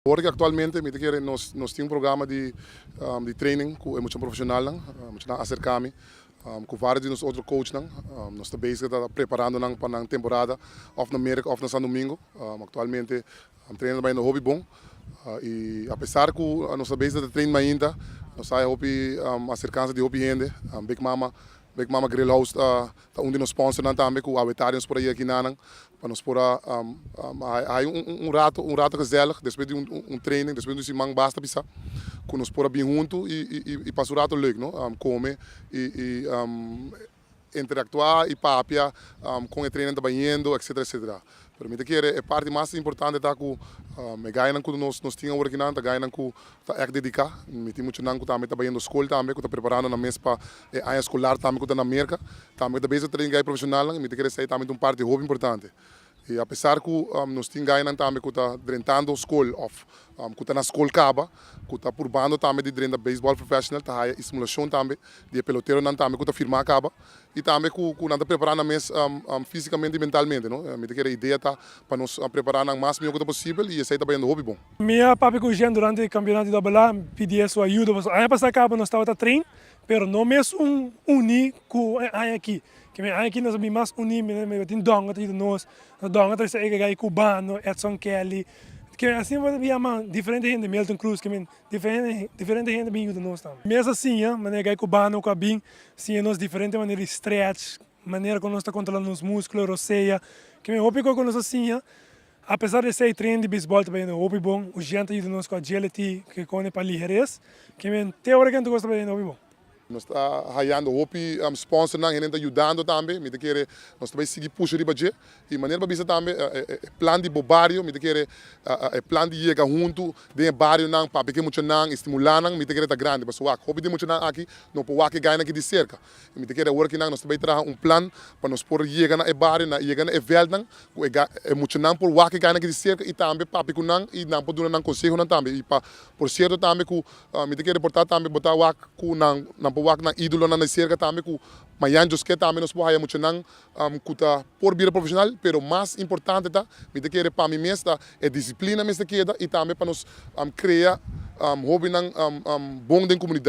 Awor aktualmente mi ta kere nos tin un programa di training ku e mucha profeshonalnan, mucha nan aserká mi ku vários di nos otro coachnan. Nos ta bezig ta preparando nan pa nan temporada òf na Merka òf na San Domingo. Aktualmente training ta bayendo hopi bon i apesar ku nos ta bezig ta train mainta, nos haya hopi aserkansa di hopi hende. Big Mama Grill House ta un di nos sponsornan tambe ku awetari nos por a yega akinan pa nos por a haya un rato gezellig despues di un training, despues di un siman basta pisá, ku nos por a bin huntu i pasa un rato leuk, no? Kome i interaktuá i papia kon e training ta bayendo, etc, etc. Pero mi ta kere e parti mas importante ta ku e gainan ku nos tin awor akinan ta gainan ku ta ègt dediká. Mi tin muchanan ku tambe ta bayendo skol tambe, ku ta preparando nan mes pa e aña eskolar tambe ku ta na Merka. Tambe ta bezig train gai profeshonalnan i mi ta kere esei tambe ta un parti hopi importante. I apesar ku nos tin gainan tambe ku ta drentando skol òf ku ta na skol kaba, ku ta purbando tambe di drenta baseball professional, ta haya stimulashon tambe di e peloteronan tambe ku ta firmá kaba i tambe ku nan ta prepará nan mes físikamente i mentalmente, no? Mi ta kere idea ta pa nos prepará nan mas mihó ku ta posibel i esei ta bayendo hopi bon. Mi a papia ku Jean durante e kampeonato di Double A, pidi su ayuda pasobra aña pasá kaba nos tabata train, pero no mes un uní ku e aña aki. Ke e aña aki nos a bin mas uní, mi tin Donga ta yuda nos, Donga ta trese e gai cubano, Edson Kelly, ke asina bo ta yama diferente hende, Milton Cruz, ke men diferente hende a bin yuda nos tambe. Mes a siña manera gai cubano ku a bin siña nos diferente manera di stretch, manera ku nos ta kontrola nos muskulo, rosea, ke men hopi kos ku nos a siña. Apesar di esei, train di beisbòl ta bayendo hopi bon. Jean ta yuda nos ku agility, ku kone pa liheres. Ke men te ora ku ta bayendo hopi bon. Nos ta hayando hopi sponsornan, hende ta yudando tambe. Mi ta kere nos ta bai sigui push riba dje. I manera pa bisa tambe e plan di bo bario, mi ta kere e plan di yega huntu den e barionan, papia ku e muchanan, stimulá nan, mi ta kere ta grandi. Pasobra wak, hopi di e muchanan aki no por wak e gainan aki di serka. I mi ta kere awor akinan nos ta bai traha un plan pa nos por yega na e bario, yega na e veldnan, ku e muchanan por wak e gainan aki di serka i tambe papia ku nan i nan por duna nan konsehonan tambe. I pa por sierto tambe ku mi ta kere por ta tambe bo ta wak ku nan por wak nan ídolonan di serka tambe, ku mañan Dios ke tambe nos por haya muchanan ku ta por bira profeshonal, pero mas importante ta, mi ta kere pa mi mes ta e disiplina mester keda i tambe pa nos krea hóbennan bon den komunidat.